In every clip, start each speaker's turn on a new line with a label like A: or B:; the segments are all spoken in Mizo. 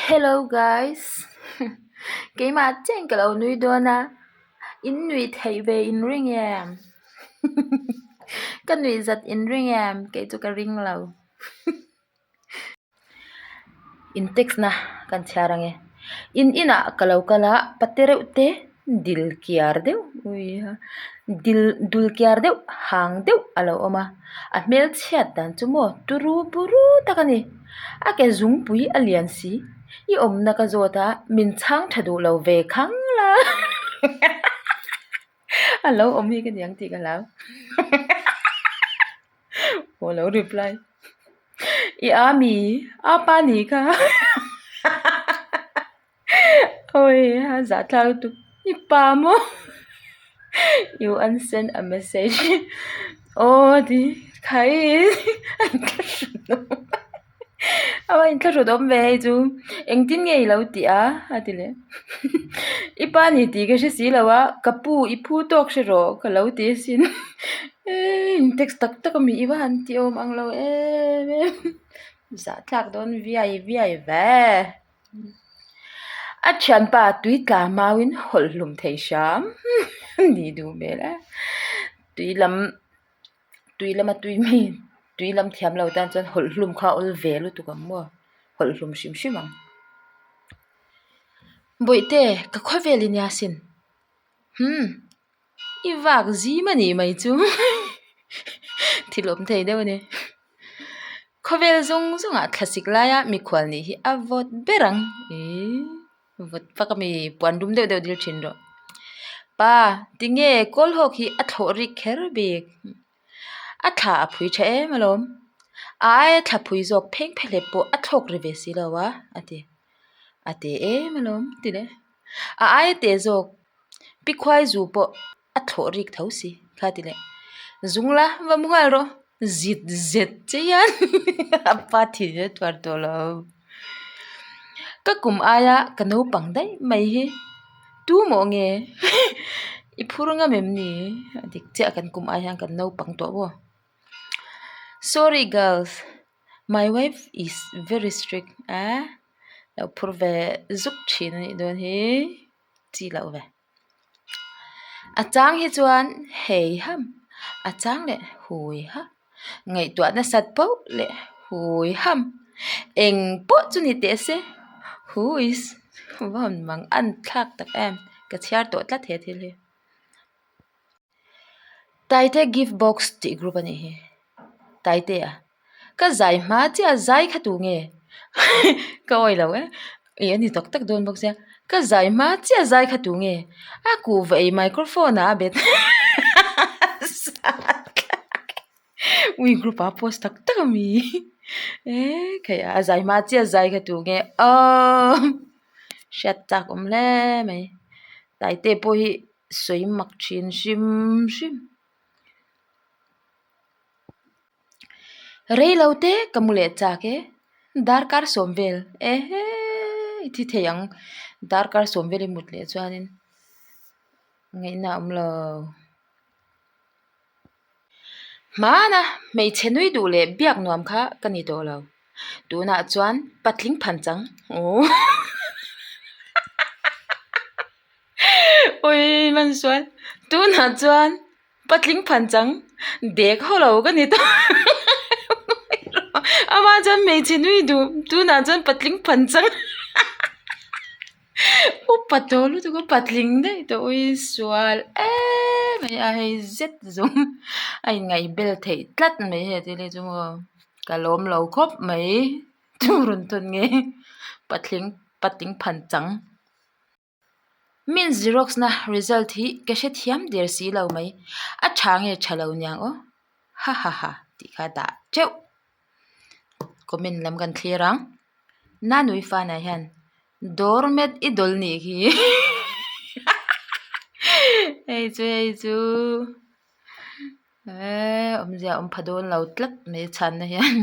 A: Hello guys keimah chiahin ka lo nui dawn a in nuih theih ve in ring em ka nuih zat in ring em kei chu ka ring lo. In text na kan chhiar ang e. In inah ka lo kal a pate reuh te dil kiar deuh uiha dil dul kiar deuh hang deuh a lo awm a a hmel chhiat dan chu maw turu buru tak a ni a ke zungpui a lian si i awmna ka zawt a min chhang tha duh lo ve khang la a lo awm hi ka niang tih ka hlau. Aw lo reply i a mi a pa ni kha awi a zah thlak lutuk i pa maw you unsend a message aw ti khai a inthlahrun a inthlahrun awm ve hei chu engtin nge i lo tih a a ti leh i pa ni tih ka hre si lo a ka pu i phu tawk hre rawh ka lo ti asin eii in text tak tak ami i va han ti awm ang lo em em zahthlak dawn viai viai ve a thianpa tui tla mauin hawlh hlum thei hram ni duh hmel e tui lam. Tui lama tui mi tui lam thiam lo tan chuan hawlh hlum kha a awl ve lutuk ang maw hawlh hlum hrim hrim ang. Bawihte ka khawvel i nia sin hmm i vak zim a nih mai chu thil awm thei deuh a ni khawvel zawng zawngah thlasik laia mikhual nih hi a vawt ber ang ihh. Vawt vak ami puan dum deuh deuh dil thin rawh. Pa tinge kawl hawk hi a thlawh rik kher bik. A thla a phui tha em alawm. A aia thla phui zawk pheng phehlep pawh a thlawk ri ve si lo a, a ti. A te em alawm ti leh. A aia te zawk pi khuai zu pawh a thlawh rik tho si kha ti leh. Zung la va mu nghal rawh. Zit zet che hian a pa thin a thuar tawh lo. Ka kum aia ka naupang daih mai hi tu mawh nge i phur ngam em ni? A dik chiah kan kum ai hian kan naupang tawh maw? Sorry girls, my wife is very strict a lo phur ve zuk thin a nih dawn hi chi loh ve. A chang hi chuan hei ham a chang leh hui ha ngaihtuah nasat poh leh hui ham eng pawh chu ni teh se huiss va han mang an thlak tak em ka chhiar tawh tlat he thil hi. Taite gift box tih group a nih hi Taite a ka zai hma chiah a zai kha tu nge ka awih lo e ih a ni tak tak dawn bawk sia ka zai hma chiah a zai kha tu nge a kuhva ei microphone ah a bet ui group ah a post tak tak a mi eh khaih a zai hma chiah a zai kha tu nge aww hriat chak awm hle mai Taite pawh hi sawi mak thin hrim hrim. Rei lo te ka mu leh chak e, darkar sawm vel ehe i thi thei ang darkar sawm vel i mut leh chuanin ngaihna a awm lo. Hmana hmeichhe nui duh leh biak nuam kha ka ni tawh lo. Tunah chuan patling phan chang aww ui mansual tunah chuan patling phan chang dek ho lo ka ni tawh amah chuan hmeichhe nui duh tunah chuan patling phan chang upa tawh lutuk a patling daih tawh ui sual em mai a hei zet zawng a inngaihbel theih tlat mai hei thil hi chu maw ka lawm lo khawp mai chu rawn thawn nge patling patling phan chang. Min xerox na result hi ka hrethiam der si lo mai a tha nge tha lo niang aw ha ha ha tih kha dah teuh comment lam kan thlir ang Nanui fana hian doormat i dawl nih khi hei chu hei chu eee awmzia a awm pha dawn lo tlat mai chhanna hian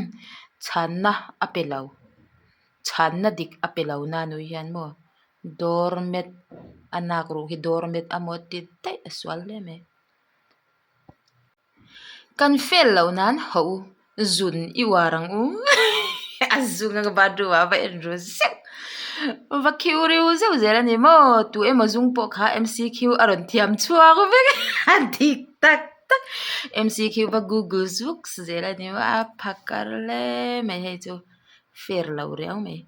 A: chhanna a pe lo chhanna dik a pe lo Nanui hian maw doormat a nak ruh hi doormat a maw ti daih a sual hle mai. Kan fail loh nan hauh u zun i uar ang u. A zung anga bathroom ah va en ru zeuh va khiu riu zeuh zel a ni maw tu emaw zung pawh kha MCQ a rawn thiam chhuak vek a dik tak tak MCQ va google zuk zel a ni maw a phakar hle mai hei chu fair lo riau mai.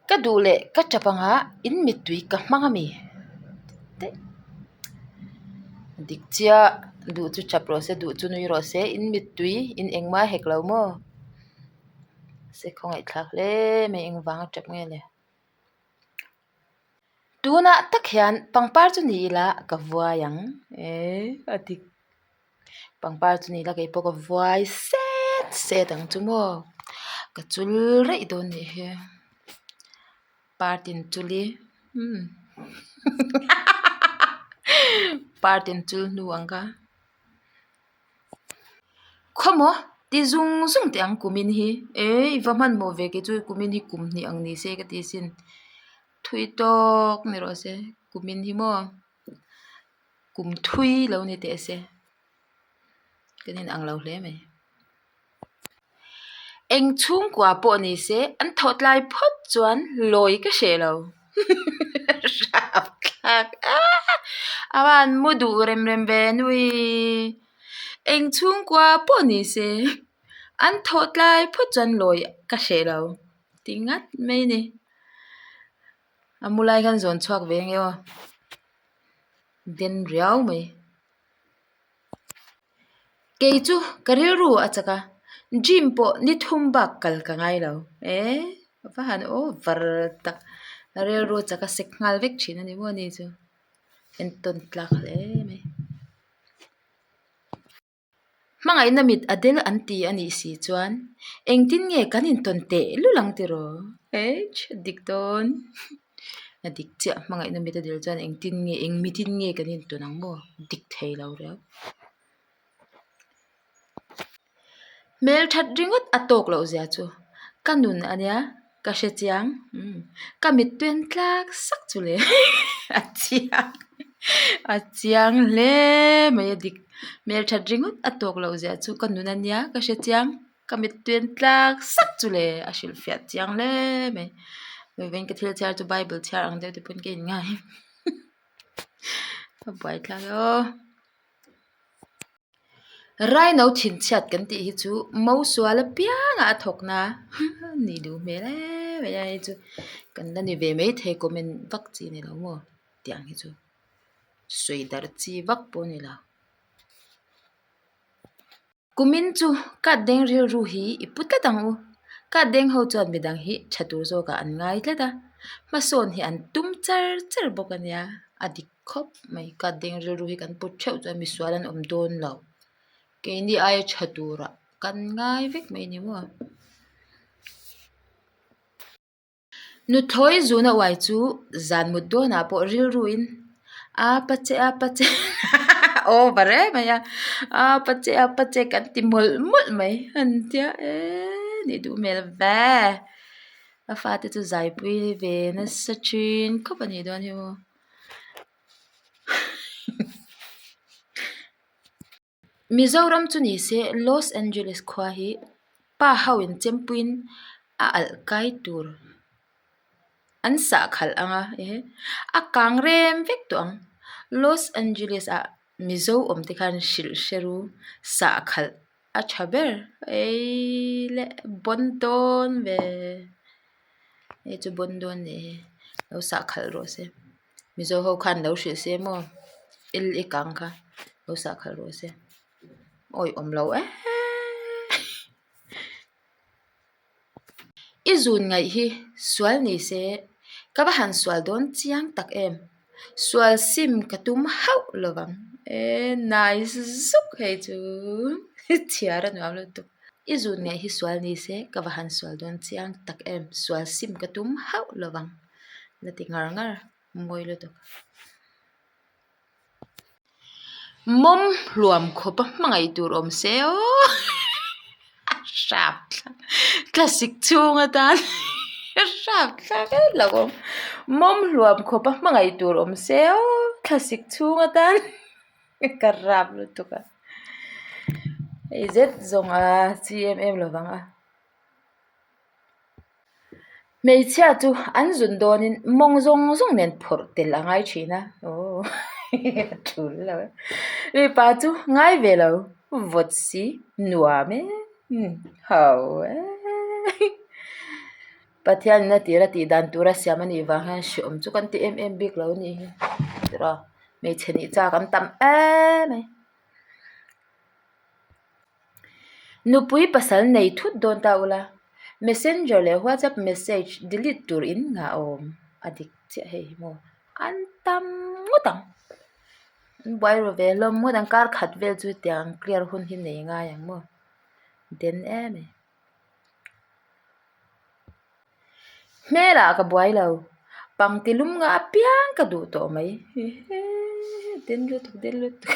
A: Ka duh leh ka tap anga in mittui ka hmang a mi dik chiah duh chu tap rawh se duh chu nui rawh se in mittui in engmah hek lo maw se khawngaihthlak hle mai engvang a tap nge le tunah tak hian pangpar chu ni ila ka vuai ang eh a dik. Pangpar chu ni ila kei pawh ka vuai set set ang chu maw ka chul raih dawn nih hi partin chuli umm partin chul hnu ang kha khawmaw ti zung zung teh ang kumin hi eh i va hmanhmawh ve kei chu kumin hi kum hnih ang ni se ka ti sin thui tawk ni rawh se kumin hi maw. Kum thui lo ni teh se kan in ang lo hle mai. Eng chhungkua pawh ni se an thawh tlai phawt chuan lawi ka hreh lo. Hrap thlak a a van mu duh rem rem ve nui. Eng chhungkua pawh ni se an thawh tlai phawt chuan lawi ka hreh lo ti ngat mai a ni. A mu lai khan zawn chhuak ve nge aw. Den riau mai. Kei chu ka rilru a chak a, gym pawh ni thum bak kal ka ngai lo. Eh va han over tak rilru chak a sek nghal vek thin a ni maw ni chu entawn tlak hle mai. Hmangaihna mit a del an ti a nih si chuan engtin nge kan intawn teh lul ang tiraw? Eich a dik dawn. A dik chiah hmangaihna mit a del chuan engtin nge eng mitin nge kan intawn ang maw? Dik thei lo riau. Hmelthat ringawt a tawk loh zia chu ka nun a nia ka hre chiang umm ka mittuen tlak sak chu le a chiang a chiang hle mai a dik hmelthat ringawt a tawk loh zia chu ka nun a nia ka hre chiang ka mittuen tlak sak chu le a hrilhfiah chiang hle mai vawiin ka thil chhiar chu bible chhiar ang deuh te pawhin ka inngai a buaithlak e aw. Raino thinchhiat kan tih hi chu mo sual apiangah a thawk na nih duh hmel em mai a hei chu kan la ni ve maithei comment vak chi a ni lo maw tiang hi chu sawi darh chi vak pawh a ni lo. Kumin chu kat deng rilru hi i pu tlat ang u. Kat deng ho chuan midang hi tha tur zawkah an ngai tlat a, hmasawn hi an tum char char bawk a nia, a dik khawp mai. Kat deng rilru hi kan put theuh chuan misual an awm dawn lo. Keini aia tha turah kan ngai vek mai ni maw? Nuthlawi zuna uai chu zan mut dawnah pawh rilruin a pa che a pa che over em mai a, a pa che a pa che kan ti mawlh mawlh mai an tia eee nih duh hmel ve a fate chu zaipui ve nasa thin khawp a nih dawn hi maw. Mizoram chu ni se Los Angeles khua hi pa ho in chempuiin a alh kai tur an sah khalh ang a ehe a kang rem vek tawh ang Los Angeles ah Mizo awm te khan hrilh hre ru sah khalh a tha ber eii le bawn dawn ve hei chu bawn dawn nih hi lo sah khalh rawh se. Mizo ho khan lo hrilh se maw L i kang kha lo sah khalh rawh se awi awm lo em i zun ngaih hi sual ni se ka va han sual dawn chiang tak em sual sim ka tum hauh lo vang e nice zuk hei chu chhiar a nuam lutuk i zun ngaih hi sual ni se ka va han sual dawn chiang tak em sual sim ka tum hauh lo vang. La ti ngar ngar mawi lutuk. Mawm hluam khawpa hmangaih tur awm se aw a hrap thlak thlasik chhung atan a hrap thlak em lo awm. Mawm hluam khawpa hmangaih tur awm se aw thlasik chhung atan ka rap lutuk a hei zet zawng a chi em em lovang a. Hmeichhia chu an zun dawnin mawng zawng zawng nen phawrh tel a ngai thin a, aw a tul lo e. Mipa chu ngai ve lo, vawt si nuam e, ho e. Pathianin a tir a tih dan tura siam a nih vang hian hreawm chu kan ti em em bik lo a nih hi tiraw hmeichhe nih chak an tam em mai. Nupui pasal nei thut dawn ta ula messenger leh whatsapp message delete tur in nghah awm a dik chiah hei hi maw an tam ngawt ang an buai ru ve hlawm ngawt ang kar khat vel chu tiang clear hun hi nei ngai ang maw den em e. Hmelah ka buai lo, pangti lum nga apiang ka duh tawh mai. Den lutuk den lutuk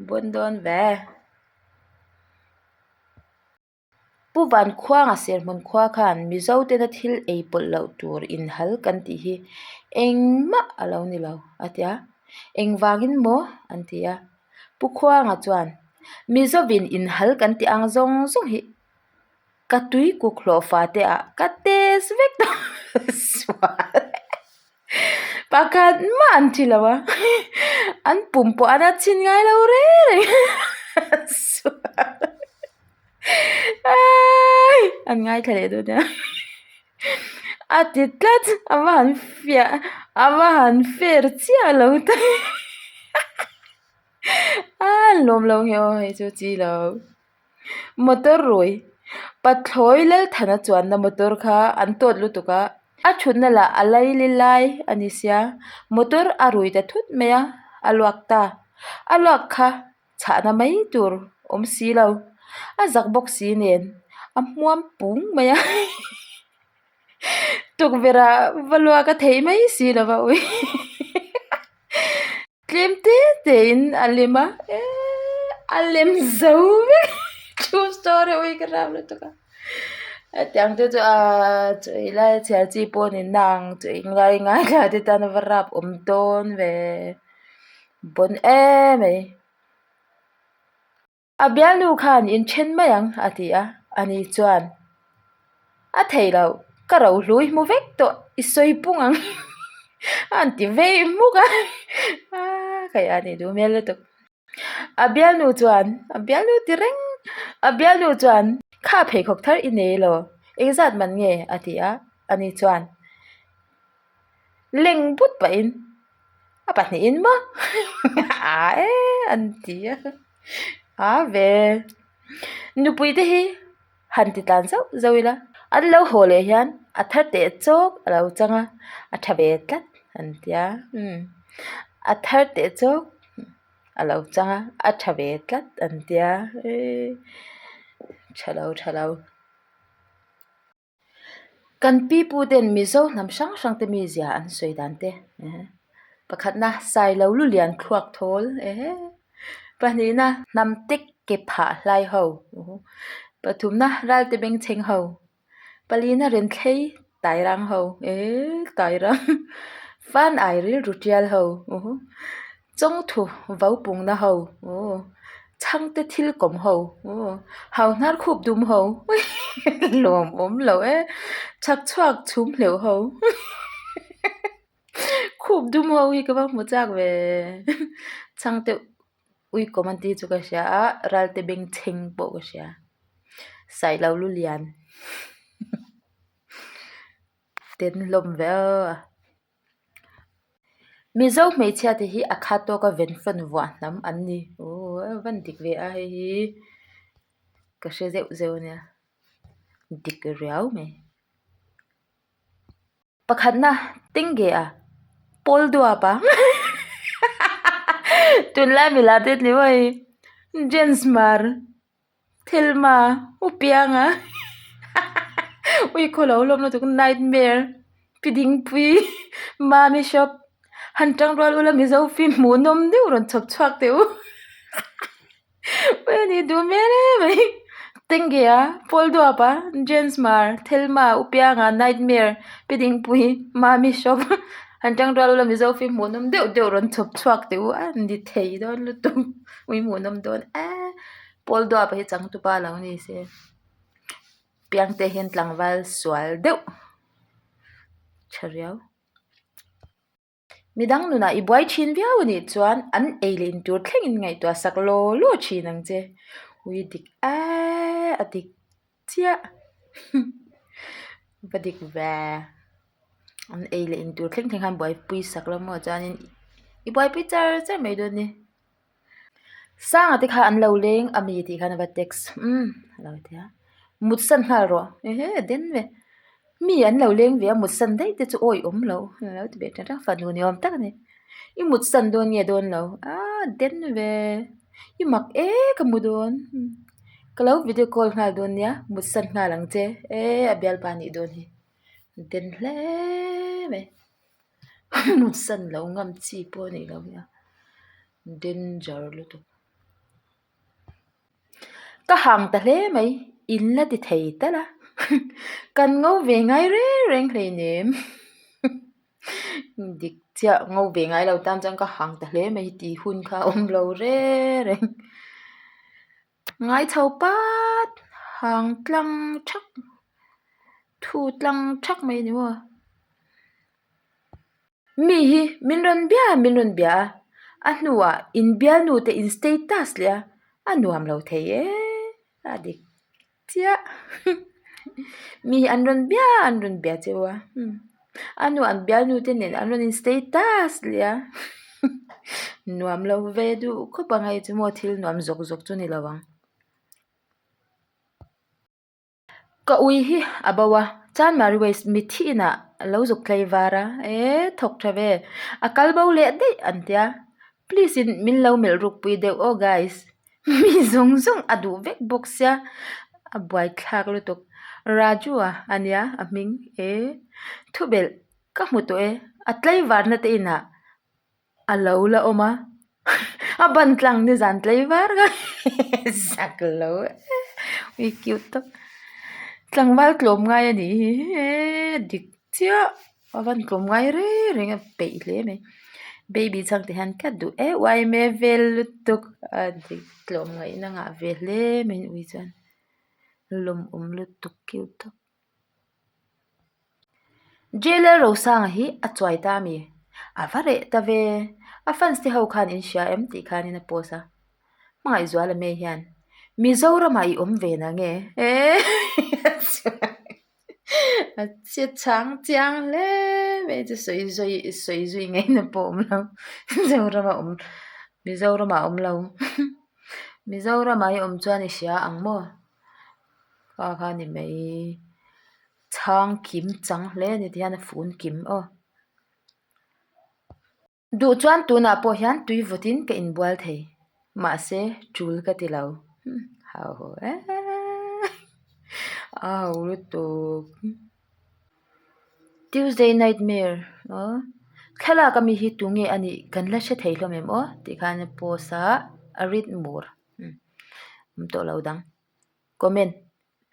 A: bawn dawn ve. Pu Vankhuanga serhmun khua khan Mizo tena thil ei pawlh loh tur inhal kan tih hi engmah a lo ni lo a ti a, engvangin maw an ti a. Pu Khuanga chuan Mizovin inhal kan tih ang zawng zawng hi ka tui kuk hlawh fa te ah ka test vek tawh sual pakhat mah an thi lo a an pum pawh an a chhin ngai lo reng reng sual an ngaithla leh dawn nia a ti tlat a va han fiah a va han fair chiah lo tak a lawm lo nge aw hei chu chi lo. Motor rui pathlawi Lalthana chuanna motor kha an tawt lutuk a, a thutna lah a laili lai a ni sia motor a rui ta thut mai a, a luak ta a luak kha chhahna mai tur awm si lo a zak bawk si nen a hmuam pung mai a tukverh ah va luak a theih mai si lo va ui Tlem te te in a lem a eee a lem zo vek true story ui ka ram lutuk a hetiang te chu aaa chaw ei lai a chhiar chi pawh a ni nang chaw ei ngai ngaithla te tan a va rap awm dawn ve bawn em mai. A bialnu khan inthen mai ang a ti a, ani chuan a thei lo, ka rohlui hmu vek tawh i sawi pung ang a han ti vei hmuk a, aaa ka ia ni duh hmel lutuk. A bialnu chuan a bialnu ti reng a bialnu chuan kha pheikhawk thar i nei elaw engzat man nge a ti a, ani chuan leng but pahin a pahnihin maw a e an ti a a ve nupui te hi han ti tlan zauh zauh ila an lo haw leh hian a thar teh chawk a lo chang a a tha ve tlat an tia umm a thar teh chawk a lo chang a a tha ve tlat an tia eee tha lo tha lo. Kan pipu ten Mizo hnam hrang hrang te mizia an sawi dan te pakhatna Sailo lu lian thluak thawl pahnihna hnam tek ke phah hlai ho pathumna Ralte bengchheng ho palina Renthlei Tairang ho Tairang Fan ai rilru tial ho. Chawngthu vo pungna ho aw chhangte thil kawm ho aw hau hnar khup dum ho lawm awm lo e chhak chhuak chhum hleuh ho khup dum ho hi ka va hmu chak ve chhangte ui kawm an tih chu ka hria a ralte bengchheng pawh ka hria sailo lu lian ten hlawm ve aw. Mizo hmeichhia te hi a khat tawka venfan vuah hnam an ni. Aww a van dik ve a hei hi ka hre zeuh zeuh a nia dik riau mai. Pakhatna Tengge a pawl duap a tunlai mila te ni maw hei Jens Hmar. Thelma u pianga ui khaw lo hlawm lutuk nightmare pi dingpui mami shop han tang rual ula mizo film hmuh nawm deuh rawn chhawp chhuak teh u ui a nih duh hmel em mai Tengge-a Paul Duapa James Hmar Thelma u pianga nightmare pi dingpui mami shop han tang rual ula mizo film hmuh nawm deuh deuh rawn chhawp chhuak teh u a ni thei dawn lutuk ui hmuh nawm dawn em. Pawl duap hi changtupa lo ni se piangte hian tlangval sual deuh. Tha riau. Midang nunah i buai thin viau a nih chuan an ei leh in tur thlengin ngaihtuah sak law law thin ang che. Ui dik eee a dik chiah va dik ve. An ei leh in tur thleng thleng khan buaipui sak lo maw chuanin i buaipui char char mai dawn ni. Sanga te kha an lo leng a mi tih khan a va text umm a lo ti a mut san nghal rawh ehe den ve mi an lo leng ve a mut san daih te chu awi awm lo a lo ti ve tan tan fanu ni awm tak a ni i mut san dawn nge dawn lo ah den ve i mak e ka mu dawn ka lo video call nghal dawn nia mut san nghal ang che eh a bialpa nih dawn hi den hle mai. Mut san lo ngam chi pawh a nih loh hi a danger lutuk. Ka hang ta hle mai in la ti thei tal a kan ngo ve ngai reng reng hleinem dik chiah ngo ve ngai lo tan chuan ka hang ta hle mai tih hun kha a awm lo reng reng ngai chho pat hang tlang thak thu tlang thak mai a ni maw. Mi hi min rawn bia min rawn bia a, a hnuah inbialnu te in status leh a, a nuam lo thei e a dik chiah mi hi an rawn bia an rawn bia cheu a a hnuah an bialnu te nen an rawn in status leh a nuam lo ve duh khawp ang hei chu maw thil nuam zawk zawk chu a ni lo ang. Ka ui hi a bo a, Chanmari Waste mitthi inah a lo zuk tlei var a, eee thawk tha ve, a kal bo leh daih an tia, please in min lo melh ruk pui deuh aw guys, mi zawng zawng a duh vek bawk sia, a buaithlak lutuk, Raju a ania a hming ee thubelh ka hmu tawh e, a tlei varna te inah. A lo la awm a, a ban tlang ni zan tlei var kha zak lo e ui cute tak tlangval tlawm ngai a nih hi eee dik chiah a van tlawm ngai reng reng a peih hle mai baby chhang te hian ka duh e uaime vel lutuk a dik tlawm ngaihna ngah ve hle mai ui chuan lawmawm lutuk cute tak. Jailer Rosanga hi a chuai ta a mi? A va reh ta ve. A fans te ho khan in hria em tih khanin a post a. Hmangaihzuala me hian Mizoramah i awm ve na nge? A che chang chiang hle mai chu sawi zui sawi zui ngaihna pawh awm lo. Mizoram a awm Mizoramah a awm lo. Mizoramah i awm chuan i hria ang maw? Kha kha ni mai chhang kim chang hle a ni tihian a fun kim aw. Duh chuan tunah pawh hian tui vawtin ka inbual thei mahse tul ka ti lo hau ho eee a ho lutuk. Tuesday nightmare aw thlalak ami hi tunge a nih kan la hre thei hlawm em aw tih khan a post a a read more. Awm tawh lo dang. Comment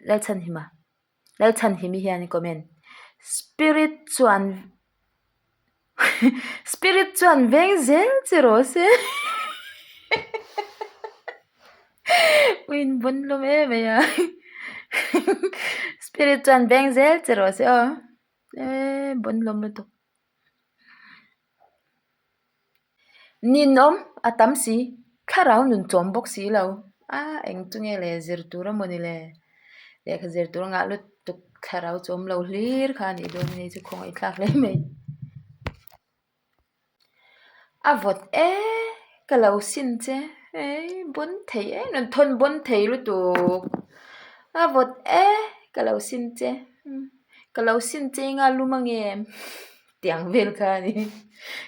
A: Lalchhanhima Lalchhanhimi hian comment Spirit chuan Spirit chuan veng zel che rawh se Ui in bawn hlawm em mai a Spirit chuan veng zel che rawh se aw eee bawn hlawm lutuk. Ninawm a tam si, thlarau nun chawm bawk si lo. A eng chu nge le zir tur a maw ni le? Lehkha zir tur ngah lutuk thlarau chawm lo hlir kha a nih dawn a ni chu khawngaih thlak hle mai. A vawt e ka lo sin che hei bawn thei em em thawn bawn thei lutuk a vawt e ka lo sin che ka lo sin che eng a lum ang em. Tiang vel kha a ni.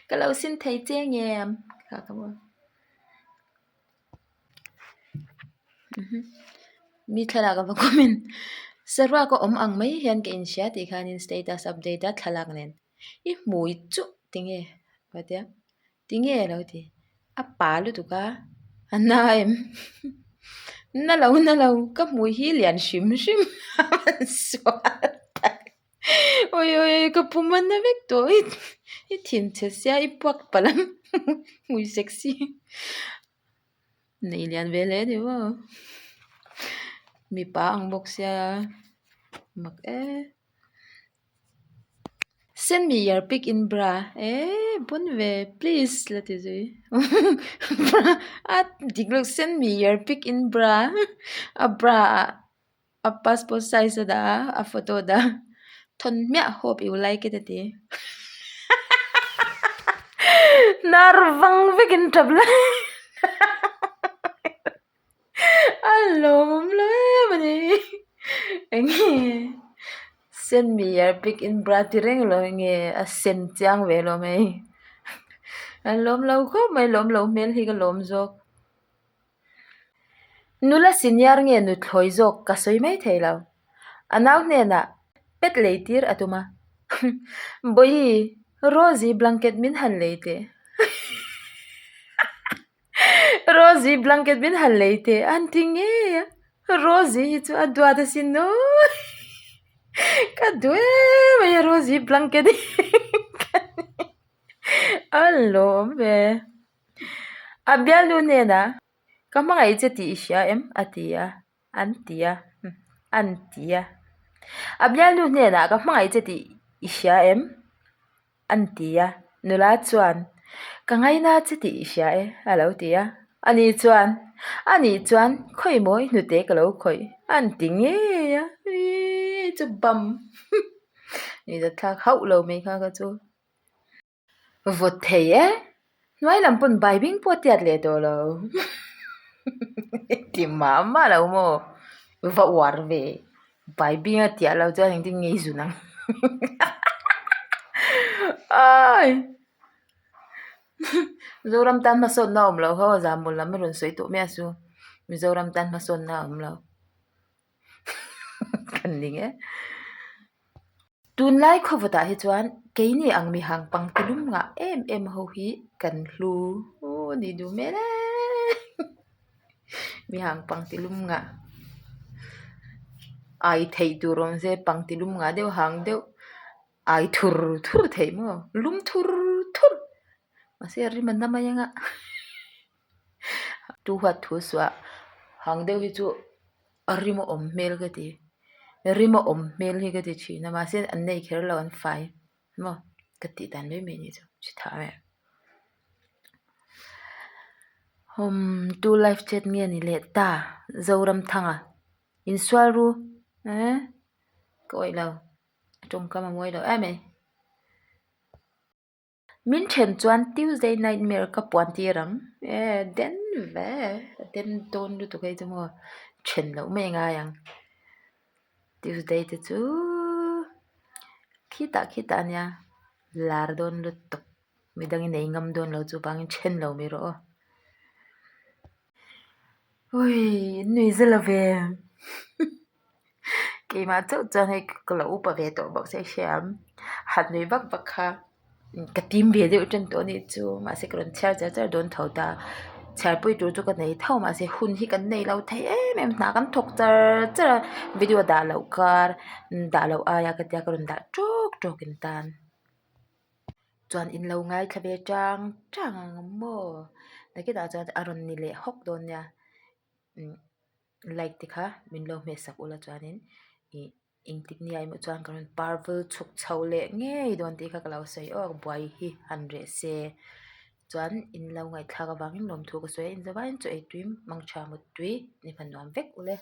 A: Ka lo sin thei che ngem kha ka maw. Mi thlalak a va comment. Saruak a awm ang mai hian ka inhria tih khanin status update a thlalak nen. I hmui chuh tinge ka tia. Tinge a lo ti. A pa lutuk a, a na em? Na lo na lo ka hmui hi lian hrim hrim a sual tak. Oi oi oi ka pum a na vek tawh i i thin chhe sia i puak palh ang hmui sexy nei lian ve hle ni maw mipa ang bawk sia mak e. Send me your pic in bra eh bon ve please la ti zui bra a dik lo send me your pic in bra a bra ah a passport size a dah a a photo a dah a thawn hmiah hope you like it a ti hnar vang vekin tap lai A lawm lo em a ni enge send me your pic in bra ti reng lo enge a sen chiang ve lo mai a lawm lo khawp mai lawm lo hmel hi ka lawm zawk nula senior nge nuthlawi zawk ka sawi mai thei lo a nau hnenah pet lei tir a tum a Bawihi Rosie blanket min han lei teh. Rosie blanket min han lei teh an ti ngei a, Rosie hi chu a duat asin aw ka duh em mai a Rosie blanket hi a lawm ve a bialnu hnenah ka hmangaih che tih i hria em a ti a an ti a an ti a a bialnu hnenah ka hmangaih che tih i hria em. An ti a, nula chuan, Ka ngaina che tih i hria e, a lo ti a. Ani chuan, Anih chuan khawi mawi hnute ka lo khawih, an ti ngei a, Ii chu bam Nuihzatthlak hauh lo mai kha ka chu. Vawt thei e, hnuai lam pawn baibing pawh a tiat leh tawh lo. Ti mah mah lo maw, va uar ve. Baibing a tiah lo chuan engtin nge i zun ang Aii Mizoram tan hmasawnna a awm lo ho a zahmawh lam a rawn sawi tawh mai a chu Mizoram tan hmasawnna a awm lo kan ning e. Tunlai khawvawtah hi chuan keini ang mihang pangtilum ngah em em ho hi kan hlu aw ni duh hmel e mihang pangtilum ngah ai theih tur awm se pangtilum ngah deuh hang deuh ai thur thur theih maw lum thur thur mahse a rim a na mai ang a tu huat thu suah hang deuh hi chu a rim a awm hmel ka ti rim a awm hmel hi ka ti thin a mahse an nei kher lo an fai maw ka tih dan mai mai ni chu chi tha em umm tu live chat nge ni leh ta Zoramthanga insual ru eh ka awih lo a tawngkam a mawi lo em mai. Min then chuan Tuesday nightmare ka puan tir ang e den ve a den dawn lutuk hei chu maw then loh mai a ngai ang Tuesday te chu khitah khitah ania lar dawn lutuk midangin ei ngam dawn lo chuvangin then lo mai rawh aw. Awii nui za lo ve keimah chauh chuan hei ka lo upa ve tawh bawk se hriam han nui vak vak kha ka tim ve deuh tan tawh anih chu mahse ka rawn chhiar char char dawn tho ta chhiar pui tur chu ka nei tho mahse hun hi kan nei lo thei em em hna kan thawk char char a video dah loh kar dah loh aia ka tia ka rawn dah tawk tawk in tan. Chuan in lo ngaithla ve chang chang ang maw? Nakinah chuan a rawn ni leh hawk dawn nia. Umm like te kha min lo hmeh sak ula chuanin ih engtik nia emaw chuan ka rawn par vul chhuk chho leh ngei dawn tih kha ka lo sawi awk buai hi han reh se. Chuan in lo ngaihthlak avangin lawmthu ka sawi a, in zavaiin chaw ei tui mangtha mut tui ni hman nuam vek ule.